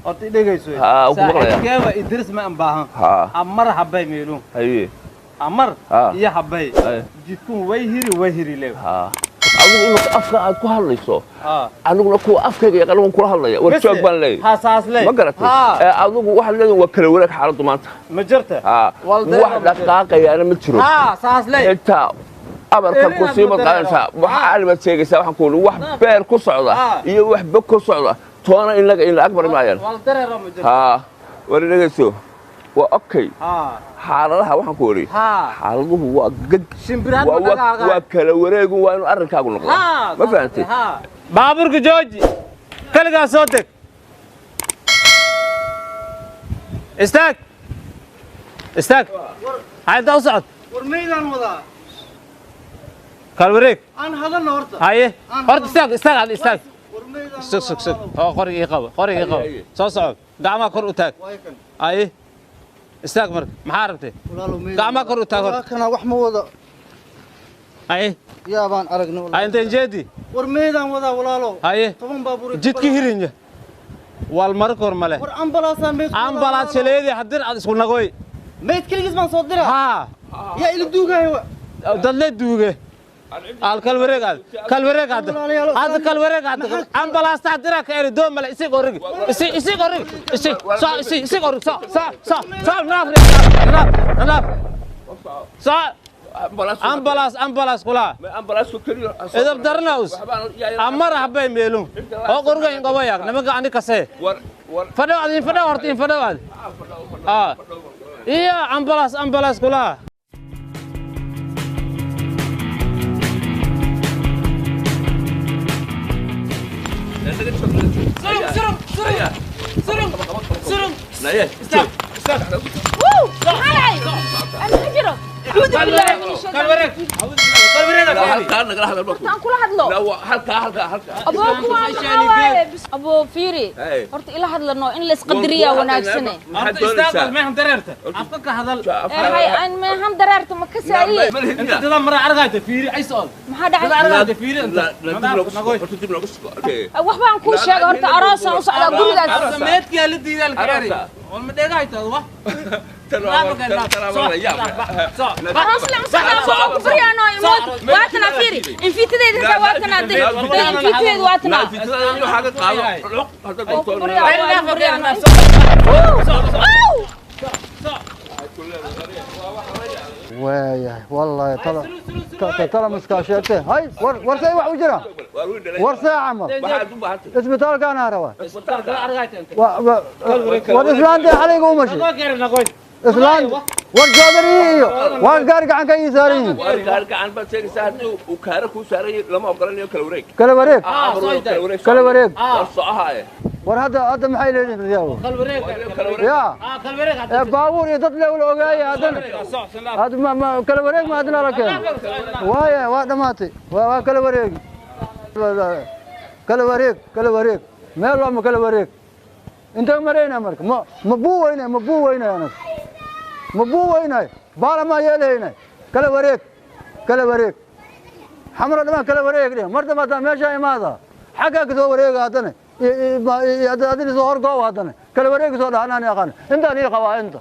Horta dhegayso. Haa, ku maqlayaa. Saaxiibkeeba Idris ma aan baahan. Haa. Amar habay meelun. Haye. Amar Haa. iyo habay. Haye. Jidkun way hiri, way hiri lew. Haa, adigu imika afka aad ku hadlayso, Haa. aniguna kuwa afkayga yaqaan waan kula hadlaya. War joog baan leeyahay. Haa, saas leh. Ma garatay? Haa. Ee, adigu waxaad leedahay waa kala wareeg xaaladdu maanta. Ma jirta? Haa. Wal dareero wax ma jiro. dhaqaaqayaana ma jiro. Haa, saas leh. Xitaa amarkan ku Erinaad sii ma dareero. madqaadanaysaa, waxa alibaad sheegaysaa, waxaan ku wax beer ku socda Haa. iyo wax bog ku socda toona inaga in la ag mari maayaan. Wal dareero ma jirto. Haa, war dhegayso, waa okay. Haa. Xaaladaha waxaan ku wari, Haa. xaaladuhu waa geg. Shimbiraad waa ma dhaqaaqa. Waa kala wareegu, waa inuu arrinkaagu noqdo. Haa. Ma fahantay? Haa. Baabuurka jooji. Kaligaa soo deg. Istaag. Istaag. Hayda u socod. War maydaan wadaa. Kal wareeg. Aan hadalno horta. Haye. Horta istaag, istaag, aad istaag. War maydaan. Sug, sug, sug. Oo qoriga ii qabo, qoriga ii qabo. Haye. Soo soco. Gacmaha kor u taag. Waay kan. Haye. Istaag marka. Maxaa rabtay? Walaalow maydaan. Gacmaha kor u taag horta. Waa kana, wax ma wada. Haye. Yaa baan aragnay Haye, inta jeedi. War maydaan wadaa, walaalow. Haye. 10 baabuur. Jidka hirinja. Wal mar kor male. War ambalaasaan mayd ku wadaa, Ambalaas walaalow. shaleedi hadir aad isku nagoy. Mayd keligiis baan soo diraa. Haa. Yaa ila duugaayo wa. Dad le duuge. Al kal wareeg aad. Kal wareeg aad. Walaalayaal, Aad kal wareeg aad. Ambalaas ta dira ka eri doon male, isi qorig. Isi, isi qorig. Isi so, isi, isi qorig. So so so so, naaf naaf naaf. So ambalaas, ambalaas kula. Ambalaasku keliya. Edab darnaus. Amar habay meelun. Oo qoriga in qabayak nimanka ani kase. War, war. Fadho aad, in fadho horta, in fadho aad. Ah. Iya, ambalaas, ambalaas kula. Surung, surung, surung. Surung, surung. Naye. Istaag, istaag. Wuu! Maxaa dhacay? Aan ma jiro. Acuudu billaahi min Kal shaytaan. wareeg. Kal wareeg aad. Halkaa nagala hadal markuu. Horta aan kula hadlo. La, waa halkaa, halkaa, halkaa. Aboo, kuwaan maxaa waaye? Aboo, fiiri. Hey. Horta ila hadlano, in la isqadariyaa wanaagsane. Maxaad Horta istaag, doonaysaa? meexan dareerta. Afka ka hadal. Ee, hay aan meehan dareerta ma ka saariye. Inta dada mara argayta fiiri ay socod. Maxaa Dada dhacay? argayta fiiri inta. La, dib loogu sugo. Horta dib loogu sugo. Okay. Waxbaan kuu sheegay, horta aroosaan u socdaa gurigaas. Meedkiyaa la diidaa la kaari. Aroosa. Wal ma dheegayta wax. Tan waa, tan waa la yaab. Aroos la u socdaa, waa ku baryaano imood. Waatana fiiri. Infiitadeeda inta waatana day. Infiitadeeda waatana. La, fitada waxaa ka qaado. Luq, hadda Waa ku doonto. baryaa, waa ku baryaano. Ow! Waayahay, wallahi tala tala miskaasheete hay. War, war, say wax u jira. Waar wiil dhalay. War see camal. Waxaad u baahantay. Isbitaalkaana rabaa. Isbitaalka. Argayta inta. War islaantii xalayga u mashay. Nagoy kare nagoy. Islaan war joodari iyo waa gaari gacan ka ii saaran yihiin. Waar gaar gacan baad sheegaysaa, haddii uu kaara kuu saaran yahay lama ogolanayo kala wareeg. Kala wareeg. Ah, soo Kala wareeg. Kala wareeg. War socohaaye. War hadda, hadda maxay leeyihiin riyaabo? Kal wareeg. Kala wareeg. Ya. Ah, kal wareeg. Ee, baabuur iyo dad le ula ogaaya haddana. Hadda ma kala wareeg ma haddana la keeno. Waaya, waa dhammaatay, waa kala wareegi, kala wareeg, kala wareeg meel waa ma kala wareeg inta marayna marka ma buu weynay, ma buu weynay, anaga ma buu weynay, baala maa yeelaynay. Kala wareeg, kala wareeg, xamro dhamaan kala wareeg dheh. Mar dambe haddaan meeshaa imaada, xaggaa ka soo wareega haddana, adina soo horgoowa, haddana kala wareegi soo dhaha. Anaan yaqaan intaan ii qabaa inta.